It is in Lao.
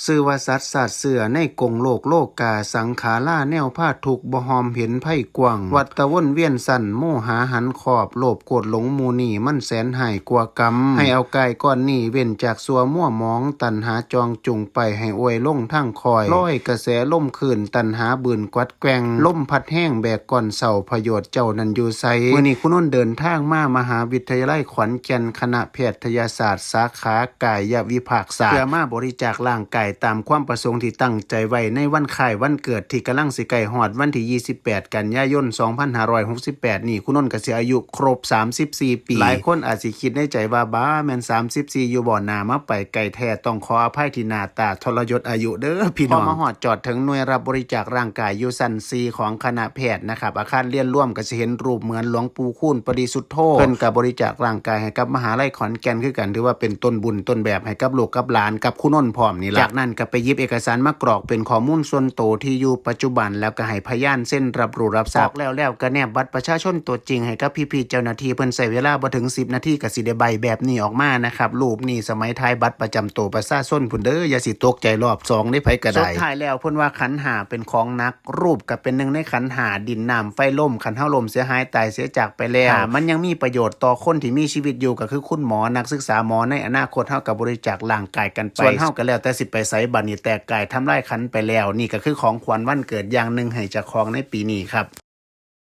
ຊື່ວ່າສັດຊາດເຊື້ອໃນກົງໂລກໂລກາ ສັງຂາລາແນວພາທຸກ ບໍ່ຮອມເຫັນໄພກວ້າງ ວັດຕະວົນວຽນຊັ້ນ ໂມຫະຫັນຄອບ ໂລບໂກດຫຼົງໝູ່ນີ້ ມັນແສນຮ້າຍກວ່າກຳ ໃຫ້ເອົາກາຍກ້ອນນີ້ເວັ້ນຈາກຊົ່ວມົວໝອງ ຕັນຫາຈ່ອງຈູງໄປໃຫ້ອວຍລົງທາງຄອຍ ລອຍກະແສລົມຄື້ນ ຕັນຫາບືນກວັດແກວ່ງ ລົມພັດແຮງແບກກ້ອນເຊົາ ພະໂຍດເຈົ້ານັ້ນຢູ່ໃສ? ມື້ນີ້ຄູນົນເດີນທາງມາມະຫາວິທະຍາໄລຂອນແກ່ນ ຄະນະແພດ ທະຍາສາດ ສາຂາກາຍະວິພາກສາດ ເພື່ອມາບໍລິຈາກຮ່າງກາຍຕາມຄວາມປະສົງທີ່ຕັ້ງໃຈໄວ້ ໃນວັນຄ້າຍວັນເກີດທີ່ກຳລັງຊິໃກ້ຮອດວັນທີຊາວແປດ ກັນຍາຍົນ ສອງພັນຫ້າຮ້ອຍຫົກສິບແປດນີ້ ຄູນົນກໍຊິອາຍຸຄົບສາມສິບສີ່ປີ. ຫຼາຍຄົນອາດຊິຄິດໃນໃຈວ່າ ບາ ແມ່ນສາມສິບສີ່ຢູ່ບໍ ໜ້າມາໄປໄກແທ້ ຕ້ອງຂໍອະໄພທີ່ໜ້າຕາທໍລະຍົດອາຍຸເດີພີ່ນ້ອງ. ພໍມາຮອດຈອດເຖິງໜ່ວຍຮັບບໍລິຈາກຮ່າງກາຍຢູ່ຊັ້ນສີ່ຂອງຄະນະແພດນະຄັບ ອາຄານລຽນລວມກໍຊິເຫັນຮູບເໝືອນຫຼວງ ປູ່ຄູນ ປະລິສຸດໂທ ເພິ່ນກໍບໍລິຈາກຮ່າງກາຍໃຫ້ກັບມະຫາໄລຂອນແກ່ນຄືກັນ ຖືວ່າເປັນຕົ້ນບຸນຕົ້ນແບບໃຫ້ກັບລູກກັບຫຼານ ກັບຄູນົນພ້ອມນີ້ລະ. ຈາກນັ້ນກໍໄປຫຍິບເອກະສານມາກຣອກເປັນຂໍ້ມູນສ່ວນໂຕທີ່ຢູ່ປັດຈຸບັນ ແລ້ວກໍໃຫ້ພະຍານເຊັນຮັບຮູ້ຮັບຊາບ. ອອກແລ້ວໆກໍແນບບັດປະຊາຊົນຕົວຈິງໃຫ້ກັບພີ່ໆເຈົ້າໜ້າທີ່ ເພິ່ນໃຊ້ເວລາບໍ່ເຖິງສິບນາທີ ກໍຊິໄດ້ໃບແບບນີ້ອອກມານະຄັບ. ຮູບນີ້ສະໄໝຖ່າຍບັດປະຈຳໂຕປະຊາຊົນພຸ້ນເດີ ຢ່າຊິຕົກໃຈລອບສອງເດ້ ໃຜກໍໄດ້. ສຸດທ້າຍແລ້ວເພິ່ນວ່າຂັນຫ້າເປັນຂອງໜັກ ຮູບກໍເປັນໜຶ່ງໃນຂັນຫ້າ ດິນ ນ້ຳ ໄຟ ລົມ ຄັນເຮົາລົ້ມເສຍຫາຍຕາຍເສຍຈາກໄປແລ້ວ ຖ້າມັນຍັງມີປະໂຫຍດຕໍ່ຄົນທີ່ມີຊີວິດຢູ່ ກໍຄືຄຸນໝໍ ນັກສຶກສາໝໍ ໃນອະນາຄົດເຮົາກໍບໍລິຈາກຮ່າງກາຍກັນໄປ. ສ່ວນເຮົາກໍແລ້ວແຕ່ຊິໄປໃສບັດນີ້ ແຕກກາຍທຳລາຍຂັນໄປແລ້ວ. ນີ້ກໍຄືຂອງຂວັນວັນເກີດຢ່າງໜຶ່ງໃຫ້ເຈົ້າຂອງໃນປີນີ້ຄັບ.